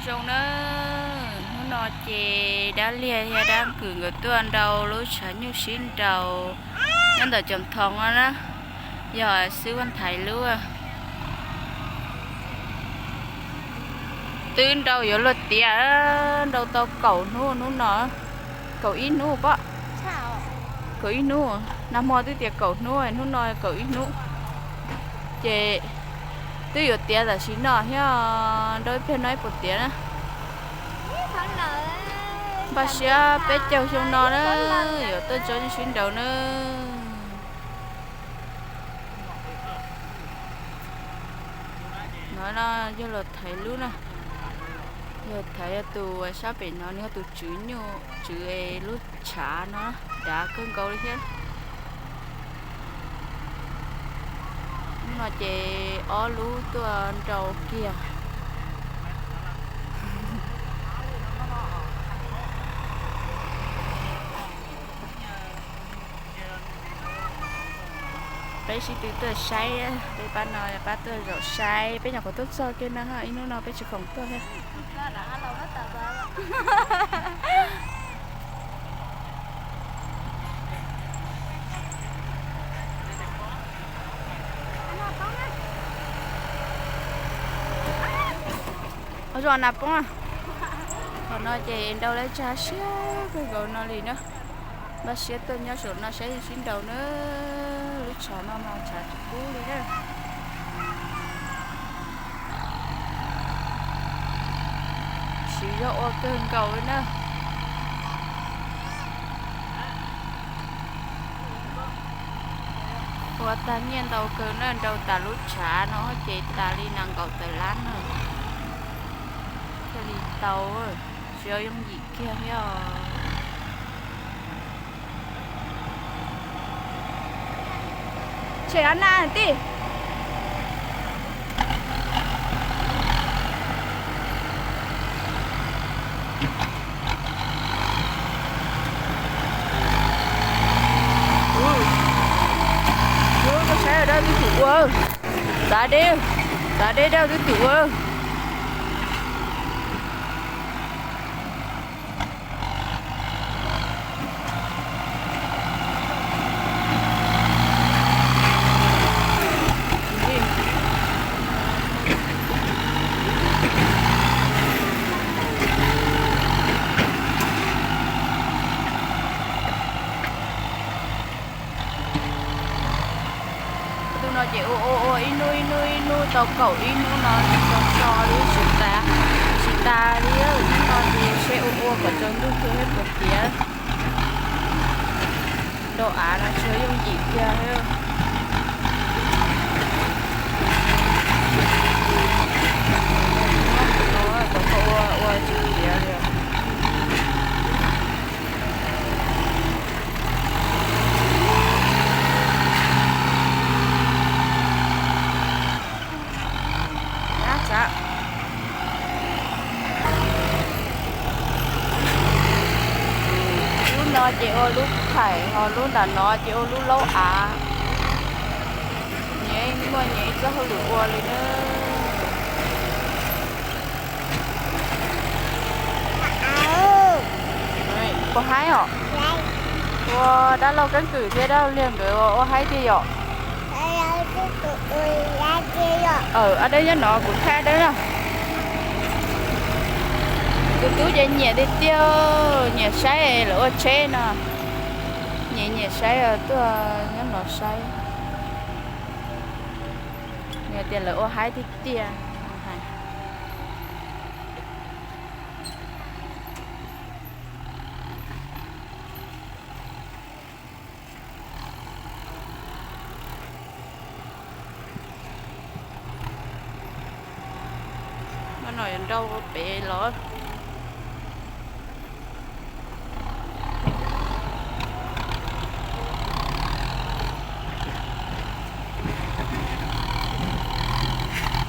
Zoo na, hnub no ces dab liag thiab dab kwm nkawd tuaj nrau lub tshav nyuj sib nraus nyob ntawm cov thoo no na, yog xwb vaj thaiv lub. Twb nrau yuav luag tiav, nrau tau kaum hnub hnub no, kaum ib hnub pob, kaum ib hnub, nag hmo twb tias kaum hnub, hnub no kaum ib hnub. Ces twb yuav tiav tam sim no thiab, nrau ib pliag no ib puas tiav na. Npaj siab peb caug xyoo no na, yuav tuaj tso sib nraus na. No yog luag thaiv lub na, luag thaiv yog tus sab pem no, nws yog tus tswv nyuj, tswv lub tshav no, dav kawg nkaus li thiab. Hnub no ces ob lub tuaj nrau kiag. Peb sib tw tuaj saib, peb pab no pab tuaj zaum saib, peb nyuam qhuav tuaj txog kiag no, ib hnub no peb tsis khoom tuaj thiab. Ua zoo na poob. Qhov no ces nrau lawv tshav siab kawg nkaus no li na. Npaj siab tuaj nyob saum no saib sib nraus na. Lub tshav no mas tshav tsis kub li na. Siv zog ua kawg nkaus li na. Ua tag nyiaj ntau kawg na, nrau tas lub tshav no ces tas li nees nkaum tawm lab na. Thiaj li tau, tsis yooj yim kiag thiab os. Tshem av na tij. Koj saib dab twb tus ua, txav deb, txav deb dab twb tus ua. Tus no ces ua ua ua ib hnub ib hnub ib hnub tau kaum ib hnub no tsis tau so li, tsis tas, tsis tas li. Hnub no ces seb ua ua kom tsaus ntuj kawg thiab puas tiav. Nrau av no tsis yooj yim kiag. Ua ua tsis tiav li. Lub no ces ua lub thaim, ho lub nram no ces ua lub laub av. Nyias muaj nyias ib txoj hauj lwm ua li na. Puas haib os? Ua dab laug Keeb Kwm thiab dab laug Liag nkawd ua haib tiag yom. Ab dawb nyob no kuv thaij dawb na. Tus tub ces nyiam tiag tiag, nyiam saib lawv ua tsheb no. Nyiam nyiam saib tuaj nyob no saib. Nyiam tias lawv ua haib tiag tiag. Nrau pem los.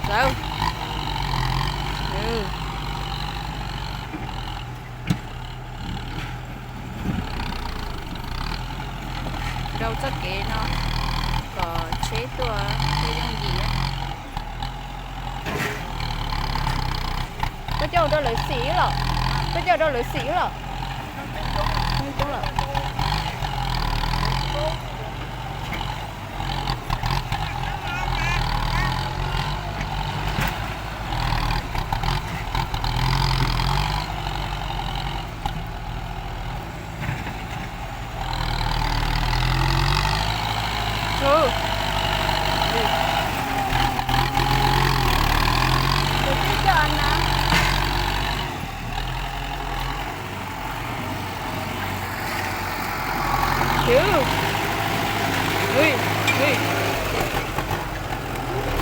Nrau txoj kev no kom tsheb tuaj thiaj yooj yim. Koj Coj rau lawv xim los, koj coj rau lawv xim los. Coob lawm.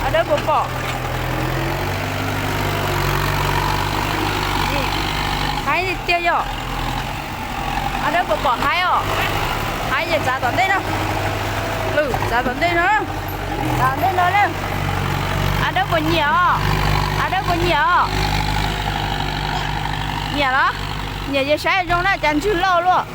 Ab dawb puas pom? Haib tiag tiag yom. Ab dawb puas pom haib os? Haib ces txav tom ntej no. Txav tom ntej no. Txav tom ntej no na. Ab dawb puas nyiam os? Ab dawb puas nyiam os? Nyiam los? Nyiam ces saib zoo na, cas ntswg loj luaj.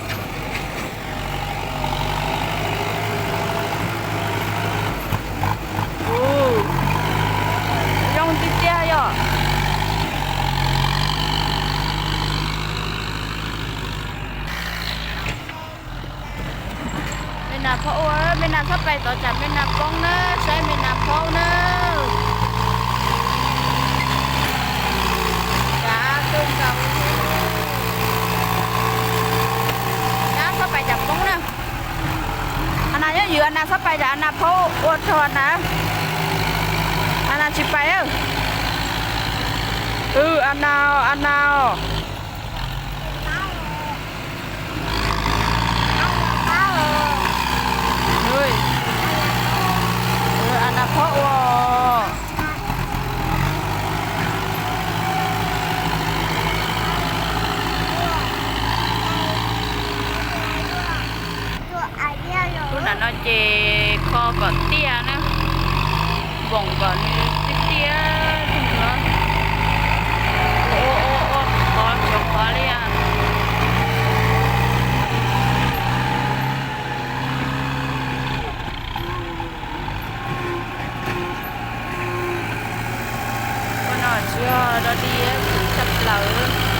Zoo tiag tiag yom. Me nas phaub ua, me nas txhob pais tod tsam me nas poob na, saib me nas phaub na. Kav kawg nkaus. Ab txhob pais tsam poob na. Ab nas nyob ywm, ab nas txhob pais tsam ab nas phaub ua rog na. Ab nas tsis pais. Ab nas, ab nas. Ab nas phaub ua. Lub nram no ces kho kom tiaj na, voom kom nws tiaj tiaj, ua ua ua qhov tsuav qhov li. Ua no tsis yog dog dig, txhij tshaj plaws.